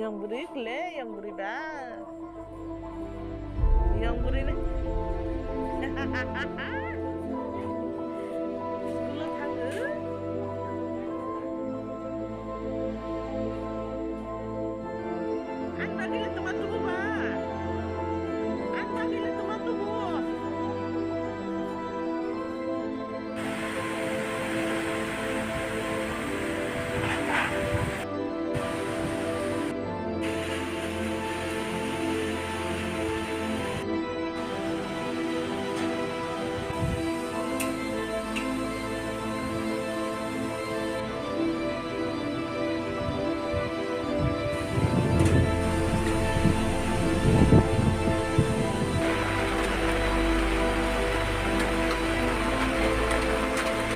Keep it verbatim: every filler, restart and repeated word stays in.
Yang bwrwi kle, yang bwrwi ba. Yang bwrwi le. School-o thango. Ang nagile tongma tubu